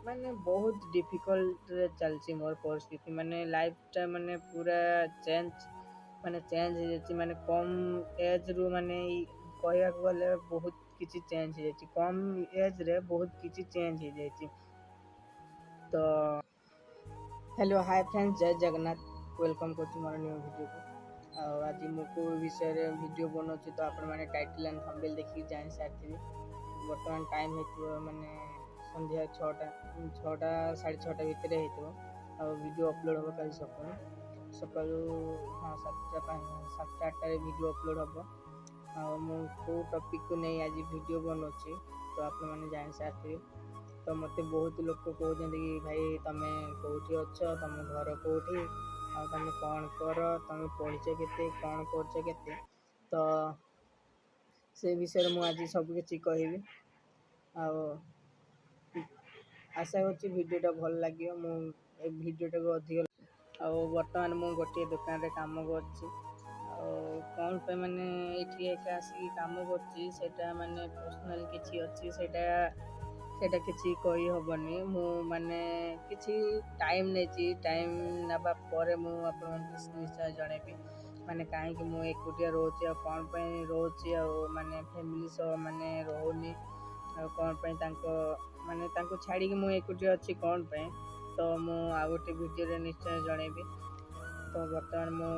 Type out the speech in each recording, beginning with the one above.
ମାନେ ବହୁତ ଡିଫିକଲ୍ଟରେ ଚାଲିଛି ମୋର ପରିସ୍ଥିତି। ମାନେ ଲାଇଫଟା ମାନେ ପୁରା ଚେଞ୍ଜ, ମାନେ ଚେଞ୍ଜ ହେଇଯାଇଛି। ମାନେ କମ୍ ଏଜ୍ରୁ ମାନେ କହିବାକୁ ଗଲେ ବହୁତ କିଛି ଚେଞ୍ଜ ହେଇଯାଇଛି। କମ୍ ଏଜ୍ରେ ବହୁତ କିଛି ଚେଞ୍ଜ ହେଇଯାଇଛି। ତ ହ୍ୟାଲୋ, ହାଏ ଫ୍ରେଣ୍ଡ, ଜୟ ଜଗନ୍ନାଥ। Welcome କରୁଛି ମୋର ନ୍ୟୁ ଭିଡ଼ିଓକୁ। ଆଉ ଆଜି ମୁଁ କେଉଁ ବିଷୟରେ ଭିଡ଼ିଓ ବନାଉଛି, ତ ଆପଣମାନେ ଟାଇଟଲ୍ ଆଣ୍ଡ ଥମ୍ବନେଲ୍ ଦେଖିକି ଜାଣିସାରିଥିବେ। ବର୍ତ୍ତମାନ ଟାଇମ୍ ହେଇଥିବ ମାନେ ସନ୍ଧ୍ୟା 6ଟା, 6ଟା 6:30 ଭିତରେ ହେଇଥିବ। ଆଉ ଭିଡ଼ିଓ ଅପଲୋଡ଼ ହେବ କାଲି ସକାଳୁ ସକାଳୁ, ହଁ, 7ଟା, 7ଟା 8ଟାରେ ଭିଡ଼ିଓ ଅପଲୋଡ଼ ହେବ। ଆଉ ମୁଁ କେଉଁ ଟପିକ୍କୁ ନେଇ ଆଜି ଭିଡ଼ିଓ ବନାଉଛି, ତ ଆପଣମାନେ ଜାଣିସାରିଥିବେ। ତ ମୋତେ ବହୁତ ଲୋକ କହୁଛନ୍ତି କି ଭାଇ, ତୁମେ କେଉଁଠି ଅଛ, ତୁମ ଘର କେଉଁଠି, ଆଉ ତୁମେ କ'ଣ କର, ତୁମେ ପଢ଼ିଛ କେତେ, କ'ଣ କରୁଛ କେତେ? ତ ସେ ବିଷୟରେ ମୁଁ ଆଜି ସବୁକିଛି କହିବି। ଆଉ ଆଶା କରୁଛି ଭିଡ଼ିଓଟା ଭଲ ଲାଗିବ। ମୁଁ ଏ ଭିଡ଼ିଓଟାକୁ ଅଧିକ। ଆଉ ବର୍ତ୍ତମାନ ମୁଁ ଗୋଟିଏ ଦୋକାନରେ କାମ କରୁଛି। ଆଉ କ'ଣ ପାଇଁ ମାନେ ଏଇଠି ଏକା ଆସିକି କାମ କରୁଛି, ସେଇଟା ମାନେ ପର୍ସନାଲ୍ କିଛି ଅଛି, ସେଇଟା କିଛି କହିହେବନି। ମୁଁ ମାନେ କିଛି ଟାଇମ୍ ନେଇଛି। ଟାଇମ୍ ନେବା ପରେ ମୁଁ ଆପଣଙ୍କୁ ନିଶ୍ଚୟ ଜଣେଇବି, ମାନେ କାହିଁକି ମୁଁ ଏକୁଟିଆ ରହୁଛି ଆଉ କ'ଣ ପାଇଁ ରହୁଛି, ଆଉ ମାନେ ଫ୍ୟାମିଲି ସହ ମାନେ ରହୁନି, ଆଉ କ'ଣ ପାଇଁ ତାଙ୍କ ମାନେ ତାଙ୍କୁ ଛାଡ଼ିକି ମୁଁ ଏକୁଟିଆ ଅଛି କ'ଣ ପାଇଁ। ତ ମୁଁ ଆଉ ଗୋଟେ ଭିଡ଼ିଓରେ ନିଶ୍ଚୟ ଜଣେଇବି। ତ ବର୍ତ୍ତମାନ ମୁଁ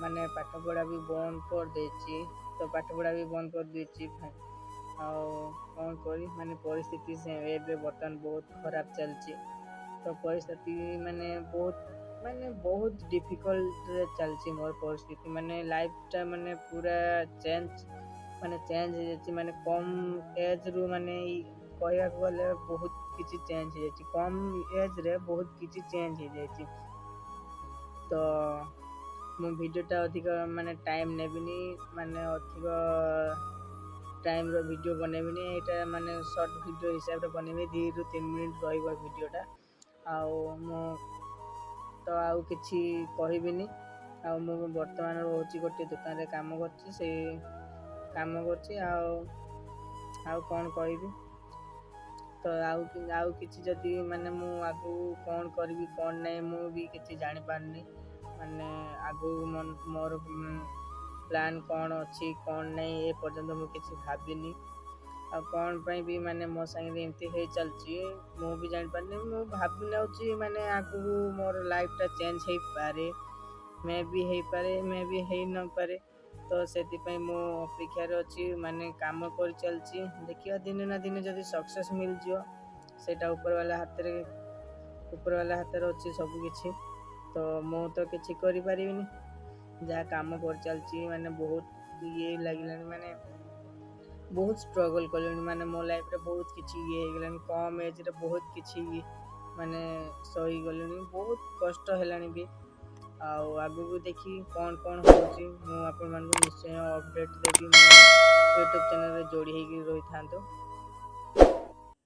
ମାନେ ପାଠପଢ଼ା ବି ବନ୍ଦ କରିଦେଇଛି। ତ ପାଠପଢ଼ା ବି ବନ୍ଦ କରିଦେଇଛି। ଆଉ କ'ଣ କରି ମାନେ ପରିସ୍ଥିତି ସେ ଏବେ ବର୍ତ୍ତମାନ ବହୁତ ଖରାପ ଚାଲିଛି। ତ ପରିସ୍ଥିତି ମାନେ ବହୁତ ଡିଫିକଲ୍ଟରେ ଚାଲିଛି ମୋର ପରିସ୍ଥିତି। ମାନେ ଲାଇଫଟା ମାନେ ପୁରା ଚେଞ୍ଜ, ମାନେ ଚେଞ୍ଜ ହେଇଯାଇଛି। ମାନେ କମ୍ ଏଜ୍ରୁ ମାନେ କହିବାକୁ ଗଲେ ବହୁତ କିଛି ଚେଞ୍ଜ ହେଇଯାଇଛି। କମ୍ ଏଜ୍ରେ ବହୁତ କିଛି ଚେଞ୍ଜ ହେଇଯାଇଛି। ତ ମୁଁ ଭିଡ଼ିଓଟା ଅଧିକ ମାନେ ଟାଇମ୍ ନେବିନି, ମାନେ ଅଧିକ ଟାଇମ୍ର ଭିଡ଼ିଓ ବନେଇବିନି। ଏଇଟା ମାନେ ସର୍ଟ ଭିଡ଼ିଓ ହିସାବରେ ବନେଇବି। 2ରୁ 3 ମିନିଟ୍ ରହିବ ଭିଡ଼ିଓଟା। ଆଉ ମୁଁ ତ ଆଉ କିଛି କହିବିନି। ଆଉ ମୁଁ ବର୍ତ୍ତମାନ ରହୁଛି ଗୋଟିଏ ଦୋକାନରେ କାମ କରୁଛି, ସେଇ କାମ କରୁଛି। ଆଉ କ'ଣ କହିବି? ତ ଆଉ କିଛି ଯଦି ମାନେ ମୁଁ ଆଗକୁ କ'ଣ କରିବି, କ'ଣ ନାହିଁ, ମୁଁ ବି କିଛି ଜାଣିପାରୁନି। ମାନେ ଆଗକୁ ମୋର ପ୍ଲାନ୍ କ'ଣ ଅଛି, କ'ଣ ନାହିଁ, ଏ ପର୍ଯ୍ୟନ୍ତ ମୁଁ କିଛି ଭାବିନି। ଆଉ କ'ଣ ପାଇଁ ବି ମାନେ ମୋ ସାଙ୍ଗରେ ଏମିତି ହେଇ ଚାଲିଛି, ମୁଁ ବି ଜାଣିପାରୁନି। ମୁଁ ଭାବି ନେଉଛି ମାନେ ଆଗକୁ ମୋର ଲାଇଫଟା ଚେଞ୍ଜ ହେଇପାରେ, ମେ ବି ହେଇପାରେ, ମେ ବି ହେଇ ନପାରେ। ତ ସେଥିପାଇଁ ମୁଁ ଅପେକ୍ଷାରେ ଅଛି, ମାନେ କାମ କରିଚାଲିଛି। ଦେଖିବା, ଦିନେ ନା ଦିନେ ଯଦି ସକ୍ସେସ୍ ମିଳିଯିବ, ସେଇଟା ଉପରବାଲା ହାତରେ, ଉପରବାଲା ହାତରେ ଅଛି ସବୁକିଛି। ତ ମୁଁ ତ କିଛି କରିପାରିବିନି। ଯାହା କାମ କରିଚାଲିଛି, ମାନେ ବହୁତ ଇଏ ଲାଗିଲାଣି, ମାନେ ବହୁତ ଷ୍ଟ୍ରଗଲ୍ କଲିଣି। ମାନେ ମୋ ଲାଇଫରେ ବହୁତ କିଛି ଇଏ ହେଇଗଲାଣି। କମ୍ ଏଜ୍ରେ ବହୁତ କିଛି ମାନେ ସହିଗଲିଣି, ବହୁତ କଷ୍ଟ ହେଲାଣି ବି। ଆଉ ଆଗକୁ ଦେଖି କ'ଣ କ'ଣ ହେଉଛି, ମୁଁ ଆପଣମାନଙ୍କୁ ନିଶ୍ଚୟ ଅପଡ଼େଟ୍ ଦେବି। ମୋ ୟୁଟ୍ୟୁବ୍ ଚ୍ୟାନେଲ୍ରେ ଯୋଡ଼ି ହେଇକି ରହିଥାନ୍ତୁ।